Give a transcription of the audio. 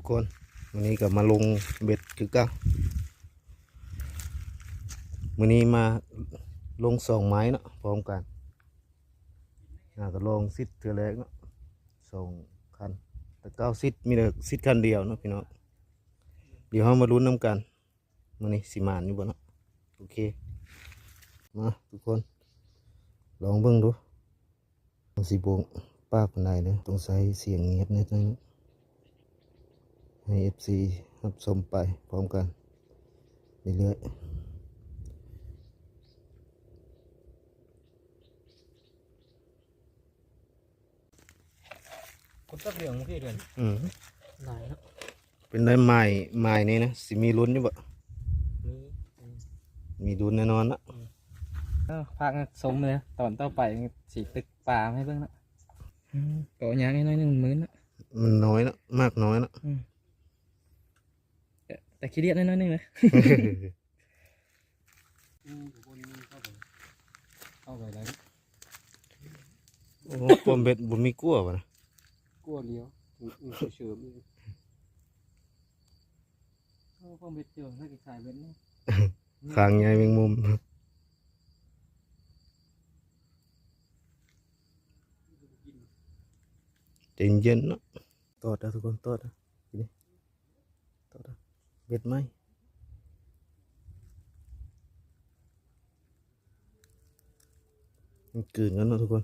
ຄົນ ມື້ນີ້ກໍມາລົງເບັດຄືເກົ່າ. ມື້ນີ້ມາລົງສອງໄມ້ເນາະ ພ້ອມກັນ. ອ່າ ກໍລອງສິດເທື່ອແລກເນາະ ສອງຄັນ ແຕ່ເກົ່າສິດ ມີແຕ່ສິດຄັນດຽວເນາະພີ່ນ້ອງ. ດຽວເຮົາມາລຸ້ນນຳກັນ ມື້ນີ້ຊິໝານຢູ່ບໍ່ເນາະ. ໂອເຄ ມາທຸກຄົນ ລອງເບິ່ງດູ. ມັນຊິບໍ່ປາກປານໃດເດີ ຕ້ອງໃຊ້ສຽງງຽບແດ່ໜ້ອຍໜຶ່ງ ໃຫ້ເອັຟຊີຮັບຊົມໄປພ້ອມກັນເລື້ອຍໆ. ຄົນຈັບເລື່ອງເມື່ອກີ້ເດືອນ ອືມ ຫຼາຍເນາະ. ເປັນໄດ້ໝາຍ ໝາຍນີ້ນະ ຊິມີລຸ້ນຢູ່ບໍ່? ມີ ມີລຸ້ນແນ່ນອນນະ. ເອີ ພາກຊົມເລີຍ ຕອນຕໍ່ໄປຊິຕຶກປາມາໃຫ້ເບິ່ງເນາະ. ອືມ ກໍຍາກໜ້ອຍໜຶ່ງ ມັນມື່ນເນາະ ມັນນ້ອຍເນາະ ໝາກນ້ອຍເນາະ. ອືມ ແຕ່ ແຕ່ຂີ້ດຽດໜ້ອຍໜຶ່ງເລີຍ. ອືມ ເຂົ້າໄປ ເຂົ້າໄປໄດ້. ໂອ້ ປ້ອມເບັດບໍ່ມີກົວບໍ່ນະ? ກົວດຽວ ອືມ ອືມ ເສີມອີກ. ໂອ້ ປ້ອມເບັດເຈົ້າ ໃຫ້ໄປຂາຍເບັດເນາະ. ຄາງໃຫຍ່ແມງມຸມ. ໃຈເຢັນເນາະ. ຕອດເດີທຸກຄົນ ຕອດເດີ ນີ້ ຕອດເດີ ເບັດໃໝ່. ມັນກືນກັນເນາະທຸກຄົນ.